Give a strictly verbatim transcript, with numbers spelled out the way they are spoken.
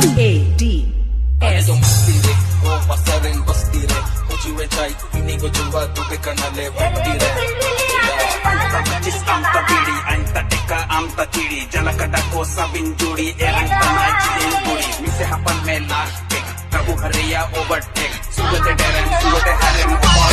A D S. ᱫᱚ ᱢᱟᱥᱛᱤ ᱨᱮ, ᱦᱚ ᱵᱟᱥᱟ ᱨᱮᱱ ᱵᱟᱥᱛᱤ ᱨᱮ, ᱦᱩᱡᱩᱜ ᱮ ᱡᱟᱭ, ᱤᱱᱤ ᱜᱚ ᱡᱩᱢᱵᱟ ᱫᱩᱵᱮ ᱠᱟᱱᱟ ᱞᱮ ᱵᱷᱚᱠᱛᱤ ᱨᱮ᱾ ᱟᱢ ᱛᱟ ᱢᱟᱪᱤᱥ, ᱟᱢ ᱛᱟ ᱵᱤᱲᱤ, ᱟᱧ ᱛᱟ ᱴᱮᱠᱟ, ᱟᱢ ᱛᱟ ᱪᱤᱲᱤ, ᱡᱟᱞᱟ ᱠᱟᱰᱟ ᱠᱚ ᱥᱟᱵᱤᱱ ᱡᱩᱲᱤ, ᱮᱨᱟᱝ ᱛᱟ ᱢᱟᱡᱤᱱ ᱵᱩᱲᱤ, ᱢᱤᱥᱮ ᱦᱟᱯᱟᱱ ᱢᱮ ᱞᱟᱥᱴ ᱴᱮᱠ, ᱠᱟᱵᱩ ᱦᱟᱨᱮᱭᱟ ᱳᱵᱷᱟᱨ ᱴᱮᱠ, ᱥᱩᱜᱟᱛᱮ ᱰᱮᱨᱮᱱ, ᱥᱩᱜᱟᱛᱮ ᱦᱟᱨᱮᱱ, ᱚᱵᱟ